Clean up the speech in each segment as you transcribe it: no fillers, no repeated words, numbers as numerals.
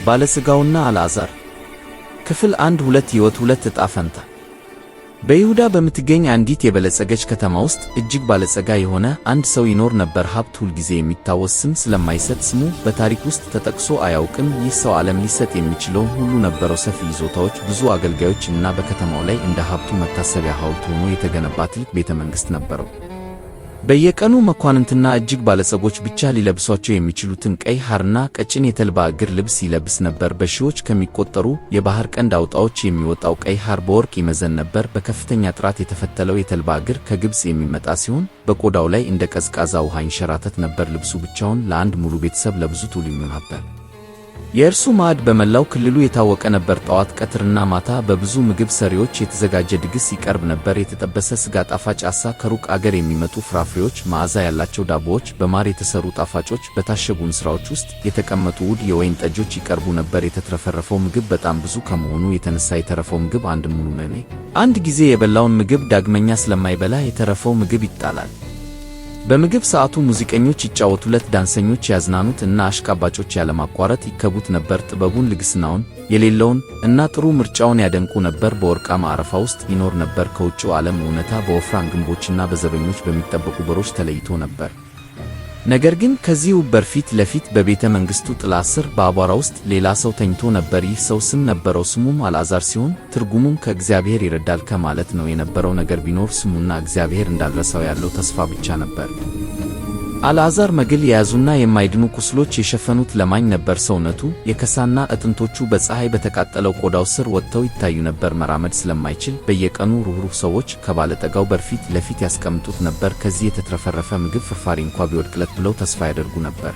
ባለሥጋውና አልዓዛር ክፍል 1 2 ሕይወት 2 ዕጣ ፈንታ። በይሁዳ በምትገኝ አንዲት የበለጸገች ከተማ ውስጥ እጅግ ባለጸጋ የሆነ አንድ ሰው ይኖር ነበር። ሀብት ሁልጊዜ የሚታወስ ስም ስለማይሰጥ ስሙ በታሪክ ውስጥ ተጠቅሶ አያውቅም። ይህ ሰው ዓለም ሊሰጥ የሚችለውን ሁሉ ነበረው፤ ሰፊ ይዞታዎች፣ ብዙ አገልጋዮች እና በከተማው ላይ እንደ ሀብቱ መታሰቢያ ሐውልት ሆኖ የተገነባ ትልቅ ቤተ መንግሥት ነበረው። በየቀኑ መኳንንትና እጅግ ባለጸጎች ብቻ ሊለብሷቸው የሚችሉትን ቀይ ሐርና ቀጭን የተልባ እግር ልብስ ይለብስ ነበር። በሺዎች ከሚቆጠሩ የባህር ቀንድ አውጣዎች የሚወጣው ቀይ ሐር በወርቅ ይመዘን ነበር። በከፍተኛ ጥራት የተፈተለው የተልባ እግር ከግብፅ የሚመጣ ሲሆን በቆዳው ላይ እንደ ቀዝቃዛ ውሃ ይንሸራተት ነበር። ልብሱ ብቻውን ለአንድ ሙሉ ቤተሰብ ለብዙ ትውልድ የሚሆን ነበር። የእርሱ ማዕድ በመላው ክልሉ የታወቀ ነበር። ጠዋት፣ ቀትርና ማታ በብዙ ምግብ ሰሪዎች የተዘጋጀ ድግስ ይቀርብ ነበር። የተጠበሰ ሥጋ፣ ጣፋጭ ዓሣ፣ ከሩቅ አገር የሚመጡ ፍራፍሬዎች፣ መዓዛ ያላቸው ዳቦዎች፣ በማር የተሠሩ ጣፋጮች፣ በታሸጉ እንስራዎች ውስጥ የተቀመጡ ውድ የወይን ጠጆች ይቀርቡ ነበር። የተትረፈረፈው ምግብ በጣም ብዙ ከመሆኑ የተነሳ የተረፈው ምግብ አንድ ሙሉ አንድ ጊዜ የበላውን ምግብ ዳግመኛ ስለማይበላ የተረፈው ምግብ ይጣላል። በምግብ ሰዓቱ ሙዚቀኞች ይጫወቱለት፣ ዳንሰኞች ያዝናኑት እና አሽቃባጮች ያለማቋረጥ ይከቡት ነበር። ጥበቡን፣ ልግስናውን፣ የሌለውን እና ጥሩ ምርጫውን ያደንቁ ነበር። በወርቃማ አረፋ ውስጥ ይኖር ነበር። ከውጭው ዓለም እውነታ በወፍራም ግንቦችና በዘበኞች በሚጠበቁ በሮች ተለይቶ ነበር። ነገር ግን ከዚህ ውብ በር ፊት ለፊት በቤተ መንግሥቱ ጥላ ስር በአቧራ ውስጥ ሌላ ሰው ተኝቶ ነበር። ይህ ሰው ስም ነበረው። ስሙም አልዓዛር ሲሆን ትርጉሙም ከእግዚአብሔር ይረዳል ከማለት ነው። የነበረው ነገር ቢኖር ስሙና እግዚአብሔር እንዳልረሳው ያለው ተስፋ ብቻ ነበር። አልዓዛር መግል የያዙና የማይድኑ ቁስሎች የሸፈኑት ለማኝ ነበር። ሰውነቱ የከሳና አጥንቶቹ በፀሐይ በተቃጠለው ቆዳው ስር ወጥተው ይታዩ ነበር። መራመድ ስለማይችል በየቀኑ ሩህሩህ ሰዎች ከባለጠጋው በር ፊት ለፊት ያስቀምጡት ነበር። ከዚህ የተትረፈረፈ ምግብ ፍርፋሪ እንኳ ቢወድቅለት ብለው ተስፋ ያደርጉ ነበር።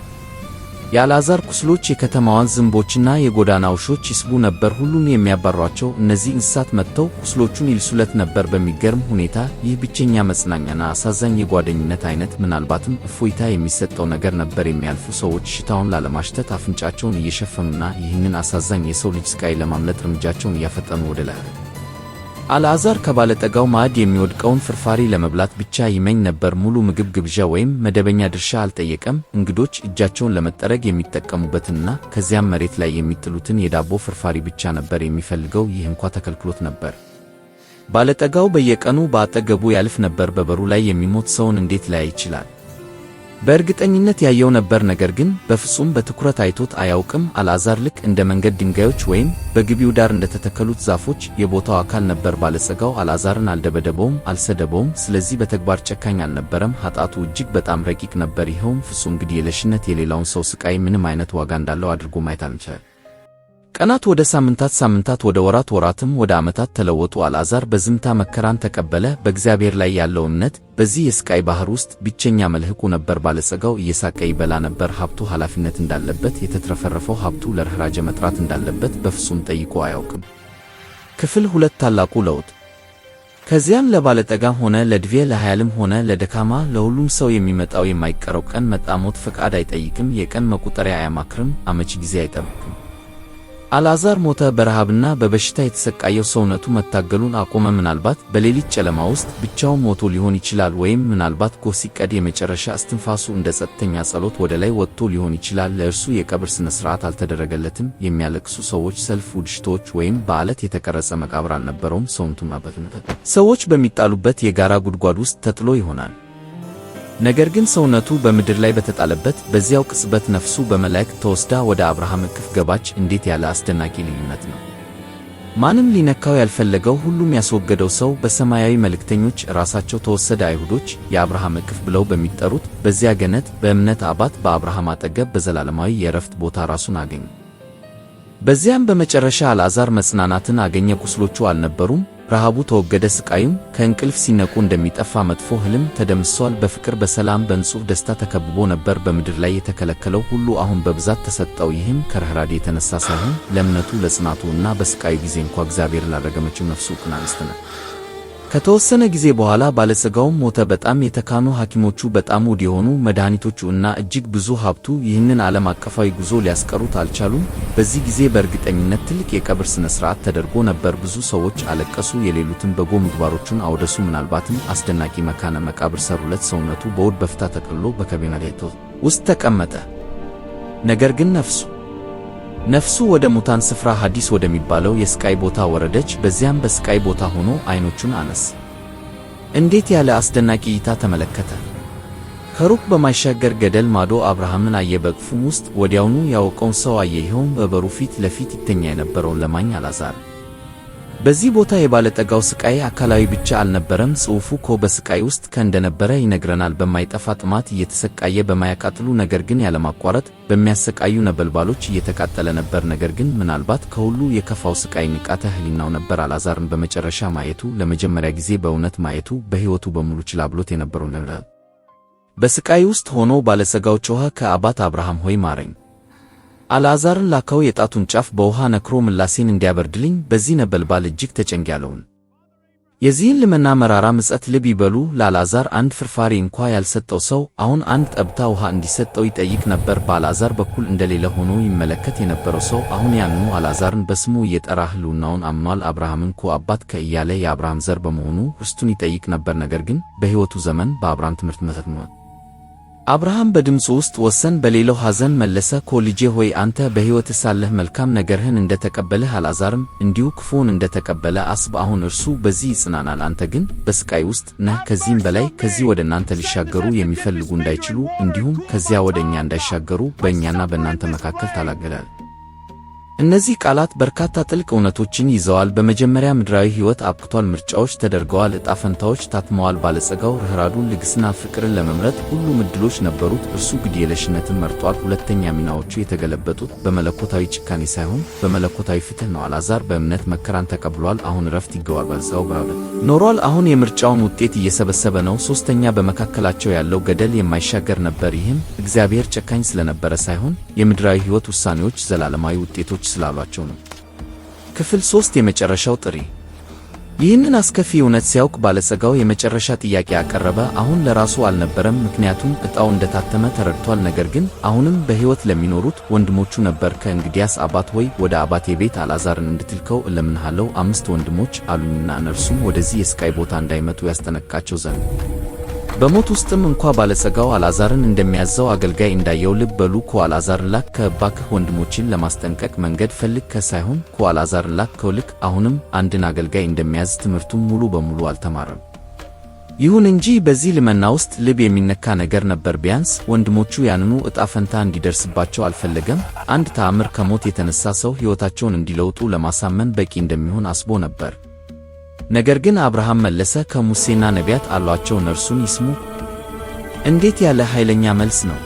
የአልዓዛር ቁስሎች የከተማዋን ዝንቦችና የጎዳና ውሾች ይስቡ ነበር። ሁሉም የሚያባሯቸው እነዚህ እንስሳት መጥተው ቁስሎቹን ይልሱለት ነበር። በሚገርም ሁኔታ ይህ ብቸኛ መጽናኛና አሳዛኝ የጓደኝነት አይነት ምናልባትም እፎይታ የሚሰጠው ነገር ነበር። የሚያልፉ ሰዎች ሽታውን ላለማሽተት አፍንጫቸውን እየሸፈኑና ይህንን አሳዛኝ የሰው ልጅ ስቃይ ለማምለጥ እርምጃቸውን እያፈጠኑ ወደ ላይ። አልዓዛር ከባለጠጋው ማዕድ የሚወድቀውን ፍርፋሪ ለመብላት ብቻ ይመኝ ነበር። ሙሉ ምግብ ግብዣ ወይም መደበኛ ድርሻ አልጠየቀም። እንግዶች እጃቸውን ለመጠረግ የሚጠቀሙበትንና ከዚያም መሬት ላይ የሚጥሉትን የዳቦ ፍርፋሪ ብቻ ነበር የሚፈልገው። ይህ እንኳ ተከልክሎት ነበር። ባለጠጋው በየቀኑ በአጠገቡ ያልፍ ነበር። በበሩ ላይ የሚሞት ሰውን እንዴት ሊያይ ይችላል? በእርግጠኝነት ያየው ነበር፣ ነገር ግን በፍጹም በትኩረት አይቶት አያውቅም። አልዓዛር ልክ እንደ መንገድ ድንጋዮች ወይም በግቢው ዳር እንደተተከሉት ዛፎች የቦታው አካል ነበር። ባለጸጋው አልዓዛርን አልደበደበውም፣ አልሰደበውም። ስለዚህ በተግባር ጨካኝ አልነበረም። ኃጢአቱ እጅግ በጣም ረቂቅ ነበር። ይኸውም ፍጹም ግድየለሽነት፣ የሌላውን ሰው ስቃይ ምንም አይነት ዋጋ እንዳለው አድርጎ ማየት አልቻለም። ቀናት ወደ ሳምንታት፣ ሳምንታት ወደ ወራት፣ ወራትም ወደ ዓመታት ተለወጡ። አልዓዛር በዝምታ መከራን ተቀበለ። በእግዚአብሔር ላይ ያለው እምነት በዚህ የስቃይ ባህር ውስጥ ብቸኛ መልህቁ ነበር። ባለጸጋው እየሳቀ ይበላ ነበር። ሀብቱ ኃላፊነት እንዳለበት፣ የተትረፈረፈው ሀብቱ ለርኅራኄ መጥራት እንዳለበት በፍጹም ጠይቆ አያውቅም። ክፍል 2 ታላቁ ለውጥ። ከዚያም ለባለጠጋም ሆነ ለድቬ፣ ለኃያልም ሆነ ለደካማ፣ ለሁሉም ሰው የሚመጣው የማይቀረው ቀን መጣ። ሞት ፈቃድ አይጠይቅም፣ የቀን መቁጠሪያ አያማክርም፣ አመቺ ጊዜ አይጠብቅም። አልዓዛር ሞተ። በረሃብና በበሽታ የተሰቃየው ሰውነቱ መታገሉን አቆመ። ምናልባት በሌሊት ጨለማ ውስጥ ብቻውን ሞቶ ሊሆን ይችላል፣ ወይም ምናልባት ጎህ ሲቀድ የመጨረሻ እስትንፋሱ እንደ ጸጥተኛ ጸሎት ወደ ላይ ወጥቶ ሊሆን ይችላል። ለእርሱ የቀብር ሥነ ሥርዓት አልተደረገለትም። የሚያለቅሱ ሰዎች ሰልፍ፣ ውድ ሽቶዎች ወይም በዓለት የተቀረጸ መቃብር አልነበረውም። ሰውነቱ ሰዎች በሚጣሉበት የጋራ ጉድጓድ ውስጥ ተጥሎ ይሆናል። ነገር ግን ሰውነቱ በምድር ላይ በተጣለበት በዚያው ቅጽበት ነፍሱ በመላእክት ተወስዳ ወደ አብርሃም እቅፍ ገባች። እንዴት ያለ አስደናቂ ልዩነት ነው! ማንም ሊነካው ያልፈለገው፣ ሁሉም ያስወገደው ሰው በሰማያዊ መልእክተኞች ራሳቸው ተወሰደ። አይሁዶች የአብርሃም እቅፍ ብለው በሚጠሩት በዚያ ገነት በእምነት አባት በአብርሃም አጠገብ በዘላለማዊ የእረፍት ቦታ ራሱን አገኘ። በዚያም በመጨረሻ አልዓዛር መጽናናትን አገኘ። ቁስሎቹ አልነበሩም፣ ረሃቡ ተወገደ፣ ስቃዩም ከእንቅልፍ ሲነቁ እንደሚጠፋ መጥፎ ሕልም ተደምስሷል። በፍቅር፣ በሰላም፣ በንጹሕ ደስታ ተከብቦ ነበር። በምድር ላይ የተከለከለው ሁሉ አሁን በብዛት ተሰጠው። ይህም ከርኅራኄ የተነሳ ሳይሆን ለእምነቱ፣ ለጽናቱ እና በስቃዩ ጊዜ እንኳ እግዚአብሔር ላልረገመችው ነፍሱ ዕውቅና ነው። ከተወሰነ ጊዜ በኋላ ባለጸጋውም ሞተ። በጣም የተካኑ ሐኪሞቹ፣ በጣም ውድ የሆኑ መድኃኒቶቹ እና እጅግ ብዙ ሀብቱ ይህንን ዓለም አቀፋዊ ጉዞ ሊያስቀሩት አልቻሉም። በዚህ ጊዜ በእርግጠኝነት ትልቅ የቀብር ሥነ ሥርዓት ተደርጎ ነበር። ብዙ ሰዎች አለቀሱ፣ የሌሉትን በጎ ምግባሮቹን አወደሱ። ምናልባትም አስደናቂ መካነ መቃብር ሰሩለት። ሰውነቱ በውድ በፍታ ተጠቅልሎ በከቤና ውስጥ ተቀመጠ። ነገር ግን ነፍሱ ነፍሱ ወደ ሙታን ስፍራ ሐዲስ ወደሚባለው የስቃይ ቦታ ወረደች። በዚያም በስቃይ ቦታ ሆኖ ዓይኖቹን አነሳ። እንዴት ያለ አስደናቂ እይታ ተመለከተ! ከሩቅ በማይሻገር ገደል ማዶ አብርሃምን አየ። በእቅፉም ውስጥ ወዲያውኑ ያወቀውን ሰው አየ። ይኸውም በበሩ ፊት ለፊት ይተኛ የነበረውን ለማኝ አልዓዛር። በዚህ ቦታ የባለጠጋው ስቃይ አካላዊ ብቻ አልነበረም። ጽሑፉ ኮ በስቃይ ውስጥ እንደነበረ ይነግረናል። በማይጠፋ ጥማት እየተሰቃየ፣ በማያቃጥሉ ነገር ግን ያለማቋረጥ በሚያሰቃዩ ነበልባሎች እየተቃጠለ ነበር። ነገር ግን ምናልባት ከሁሉ የከፋው ስቃይ ንቃተ ሕሊናው ነበር። አልዓዛርን በመጨረሻ ማየቱ፣ ለመጀመሪያ ጊዜ በእውነት ማየቱ፣ በሕይወቱ በሙሉ ችላ ብሎት የነበረው ነገር። በስቃይ ውስጥ ሆኖ ባለጸጋው ጮኸ፣ ከአባት አብርሃም ሆይ ማረኝ። አልዓዛርን ላከው፣ የጣቱን ጫፍ በውሃ ነክሮ ምላሴን እንዲያበርድልኝ በዚህ ነበልባል እጅግ ተጨንቄአለሁና። የዚህን ልመና መራራ ምጸት ልብ ይበሉ። ለአልዓዛር አንድ ፍርፋሪ እንኳ ያልሰጠው ሰው አሁን አንድ ጠብታ ውሃ እንዲሰጠው ይጠይቅ ነበር። በአልዓዛር በኩል እንደሌለ ሆኖ ይመለከት የነበረው ሰው አሁን ያንኑ አልዓዛርን በስሙ እየጠራ ሕልውናውን አምኗል። አብርሃምን ኮ አባት ከእያለ የአብርሃም ዘር በመሆኑ ርስቱን ይጠይቅ ነበር። ነገር ግን በሕይወቱ ዘመን በአብርሃም ትምህርት መሰረት አብርሃም በድምፁ ውስጥ ወሰን በሌለው ሐዘን መለሰ፣ ኮ ልጄ ሆይ፣ አንተ በሕይወት ሳለህ መልካም ነገርህን እንደ ተቀበልህ አልዓዛርም እንዲሁ ክፉውን እንደ ተቀበለ አስብ። አሁን እርሱ በዚህ ይጽናናል፣ አንተ ግን በስቃይ ውስጥ ነህ። ከዚህም በላይ ከዚህ ወደ እናንተ ሊሻገሩ የሚፈልጉ እንዳይችሉ እንዲሁም ከዚያ ወደ እኛ እንዳይሻገሩ በእኛና በእናንተ መካከል ታላቅ ገደል። እነዚህ ቃላት በርካታ ጥልቅ እውነቶችን ይዘዋል። በመጀመሪያ ምድራዊ ሕይወት አብቅቷል። ምርጫዎች ተደርገዋል፣ ዕጣ ፈንታዎች ታትመዋል። ባለጸጋው ርኅራኄን፣ ልግስና፣ ፍቅርን ለመምረጥ ሁሉም ዕድሎች ነበሩት። እርሱ ግድየለሽነትን መርጧል። ሁለተኛ ሚናዎቹ የተገለበጡት በመለኮታዊ ጭካኔ ሳይሆን በመለኮታዊ ፍትሕ ነው። አልዓዛር በእምነት መከራን ተቀብሏል። አሁን እረፍት ይገባል። ባለጸጋው በሕይወት ኖሯል። አሁን የምርጫውን ውጤት እየሰበሰበ ነው። ሦስተኛ በመካከላቸው ያለው ገደል የማይሻገር ነበር። ይህም እግዚአብሔር ጨካኝ ስለነበረ ሳይሆን የምድራዊ ሕይወት ውሳኔዎች ዘላለማዊ ውጤቶች ስላሏቸው ነው። ክፍል 3፣ የመጨረሻው ጥሪ። ይህንን አስከፊ እውነት ሲያውቅ ባለጸጋው የመጨረሻ ጥያቄ አቀረበ። አሁን ለራሱ አልነበረም፣ ምክንያቱም ዕጣው እንደታተመ ተረድቷል። ነገር ግን አሁንም በሕይወት ለሚኖሩት ወንድሞቹ ነበር። ከእንግዲያስ አባት ሆይ፣ ወደ አባቴ ቤት አልዓዛርን እንድትልከው እለምንሃለሁ፣ አምስት ወንድሞች አሉኝና እነርሱም ወደዚህ የስቃይ ቦታ እንዳይመጡ ያስጠነቅቃቸው ዘንድ። በሞት ውስጥም እንኳ ባለጸጋው አልዓዛርን እንደሚያዘው አገልጋይ እንዳየው ልብ በሉ። ኮ አልዓዛርን ላክ እባክህ፣ ወንድሞችን ለማስጠንቀቅ መንገድ ፈልግ ከሳይሆን ኮ አልዓዛርን ላክ ልክ አሁንም አንድን አገልጋይ እንደሚያዝ ትምህርቱን ሙሉ በሙሉ አልተማረም። ይሁን እንጂ በዚህ ልመና ውስጥ ልብ የሚነካ ነገር ነበር። ቢያንስ ወንድሞቹ ያንኑ ዕጣ ፈንታ እንዲደርስባቸው አልፈለገም። አንድ ተአምር ከሞት የተነሳ ሰው ሕይወታቸውን እንዲለውጡ ለማሳመን በቂ እንደሚሆን አስቦ ነበር። ነገር ግን አብርሃም መለሰ፣ ከሙሴና ነቢያት አሏቸው፣ እነርሱን ይስሙ። እንዴት ያለ ኃይለኛ መልስ ነው!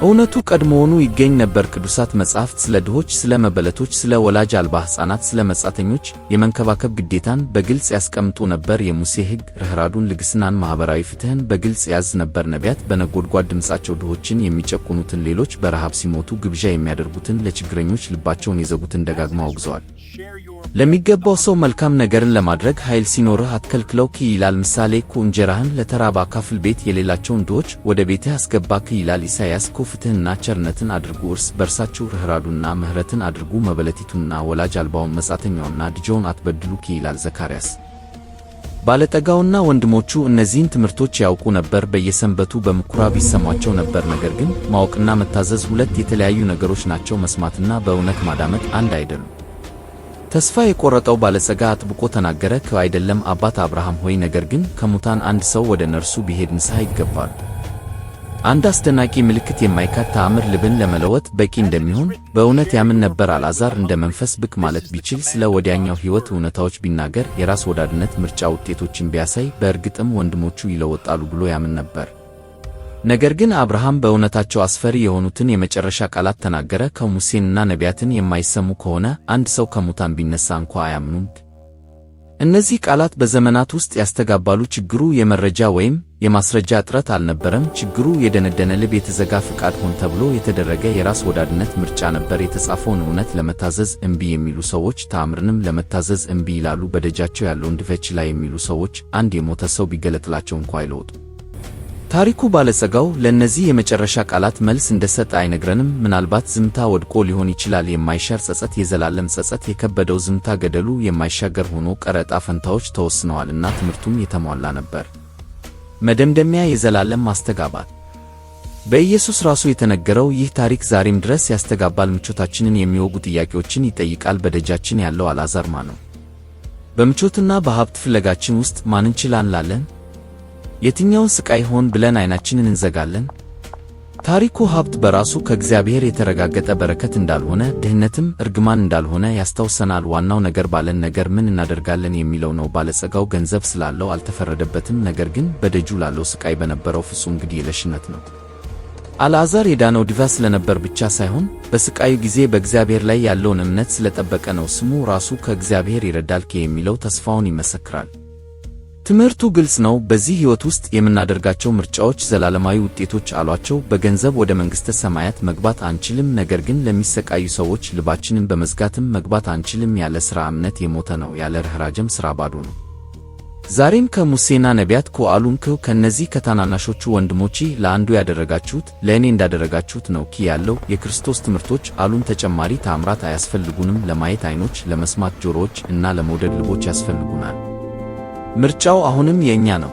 እውነቱ ቀድሞውኑ ይገኝ ነበር። ቅዱሳት መጻሕፍት ስለ ድሆች፣ ስለ መበለቶች፣ ስለ ወላጅ አልባ ሕፃናት፣ ስለ መጻተኞች የመንከባከብ ግዴታን በግልጽ ያስቀምጡ ነበር። የሙሴ ሕግ ርኅራኄን፣ ልግስናን፣ ማኅበራዊ ፍትሕን በግልጽ ያዝ ነበር። ነቢያት በነጎድጓድ ድምፃቸው ድሆችን የሚጨቁኑትን፣ ሌሎች በረሃብ ሲሞቱ ግብዣ የሚያደርጉትን፣ ለችግረኞች ልባቸውን የዘጉትን ደጋግመው አውግዘዋል። ለሚገባው ሰው መልካም ነገርን ለማድረግ ኃይል ሲኖርህ አትከልክለው ክ ይላል ምሳሌ ኩ እንጀራህን ለተራበ አካፍል፣ ቤት የሌላቸውን ድሆች ወደ ቤትህ አስገባ ክ ይላል ኢሳይያስ ኩ ፍትሕንና ቸርነትን አድርጉ፣ እርስ በርሳችሁ ርኅራኄንና ምሕረትን አድርጉ፣ መበለቲቱንና ወላጅ አልባውን መጻተኛውንና ድሆውን አትበድሉ ክ ይላል ዘካርያስ። ባለጠጋውና ወንድሞቹ እነዚህን ትምህርቶች ያውቁ ነበር፣ በየሰንበቱ በምኵራብ ይሰሟቸው ነበር። ነገር ግን ማወቅና መታዘዝ ሁለት የተለያዩ ነገሮች ናቸው። መስማትና በእውነት ማዳመጥ አንድ አይደሉም። ተስፋ የቆረጠው ባለጸጋ አጥብቆ ተናገረ፣ አይደለም አባት አብርሃም ሆይ፣ ነገር ግን ከሙታን አንድ ሰው ወደ እነርሱ ቢሄድ ንስሐ ይገባሉ። አንድ አስደናቂ ምልክት፣ የማይካድ ተአምር ልብን ለመለወጥ በቂ እንደሚሆን በእውነት ያምን ነበር። አልዓዛር እንደ መንፈስ ብቅ ማለት ቢችል፣ ስለ ወዲያኛው ሕይወት እውነታዎች ቢናገር፣ የራስ ወዳድነት ምርጫ ውጤቶችን ቢያሳይ፣ በእርግጥም ወንድሞቹ ይለወጣሉ ብሎ ያምን ነበር። ነገር ግን አብርሃም በእውነታቸው አስፈሪ የሆኑትን የመጨረሻ ቃላት ተናገረ። ከሙሴንና ነቢያትን የማይሰሙ ከሆነ አንድ ሰው ከሙታን ቢነሳ እንኳ አያምኑም። እነዚህ ቃላት በዘመናት ውስጥ ያስተጋባሉ። ችግሩ የመረጃ ወይም የማስረጃ እጥረት አልነበረም። ችግሩ የደነደነ ልብ፣ የተዘጋ ፍቃድ፣ ሆን ተብሎ የተደረገ የራስ ወዳድነት ምርጫ ነበር። የተጻፈውን እውነት ለመታዘዝ እምቢ የሚሉ ሰዎች ተአምርንም ለመታዘዝ እምቢ ይላሉ። በደጃቸው ያለውን ድፍት ችላ የሚሉ ሰዎች አንድ የሞተ ሰው ቢገለጥላቸው እንኳ አይለወጡም። ታሪኩ ባለጸጋው ለእነዚህ የመጨረሻ ቃላት መልስ እንደሰጠ አይነግረንም። ምናልባት ዝምታ ወድቆ ሊሆን ይችላል። የማይሻር ጸጸት፣ የዘላለም ጸጸት የከበደው ዝምታ ገደሉ የማይሻገር ሆኖ ቀረ። ዕጣ ፈንታዎች ተወስነዋልና ትምህርቱም የተሟላ ነበር። መደምደሚያ፣ የዘላለም ማስተጋባት። በኢየሱስ ራሱ የተነገረው ይህ ታሪክ ዛሬም ድረስ ያስተጋባል። ምቾታችንን የሚወጉ ጥያቄዎችን ይጠይቃል። በደጃችን ያለው አልዓዛር ማን ነው? በምቾትና በሀብት ፍለጋችን ውስጥ ማንን ችላ እንላለን? የትኛውን ስቃይ ሆን ብለን ዓይናችንን እንዘጋለን? ታሪኩ ሀብት በራሱ ከእግዚአብሔር የተረጋገጠ በረከት እንዳልሆነ፣ ድህነትም እርግማን እንዳልሆነ ያስታውሰናል። ዋናው ነገር ባለን ነገር ምን እናደርጋለን የሚለው ነው። ባለጸጋው ገንዘብ ስላለው አልተፈረደበትም፣ ነገር ግን በደጁ ላለው ስቃይ በነበረው ፍጹም ግድ የለሽነት ነው። አልዓዛር የዳነው ድሃ ስለነበር ብቻ ሳይሆን በስቃዩ ጊዜ በእግዚአብሔር ላይ ያለውን እምነት ስለጠበቀ ነው። ስሙ ራሱ ከእግዚአብሔር ይረዳል የሚለው ተስፋውን ይመሰክራል። ትምህርቱ ግልጽ ነው። በዚህ ሕይወት ውስጥ የምናደርጋቸው ምርጫዎች ዘላለማዊ ውጤቶች አሏቸው። በገንዘብ ወደ መንግሥተ ሰማያት መግባት አንችልም፣ ነገር ግን ለሚሰቃዩ ሰዎች ልባችንን በመዝጋትም መግባት አንችልም። ያለ ሥራ እምነት የሞተ ነው፣ ያለ ርኅራኄም ሥራ ባዶ ነው። ዛሬም ከሙሴና ነቢያት አሉን ከእነዚህ ከታናናሾቹ ወንድሞቼ ለአንዱ ያደረጋችሁት ለእኔ እንዳደረጋችሁት ነው ያለው የክርስቶስ ትምህርቶች አሉን። ተጨማሪ ተአምራት አያስፈልጉንም። ለማየት ዓይኖች፣ ለመስማት ጆሮዎች እና ለመውደድ ልቦች ያስፈልጉናል። ምርጫው አሁንም የእኛ ነው።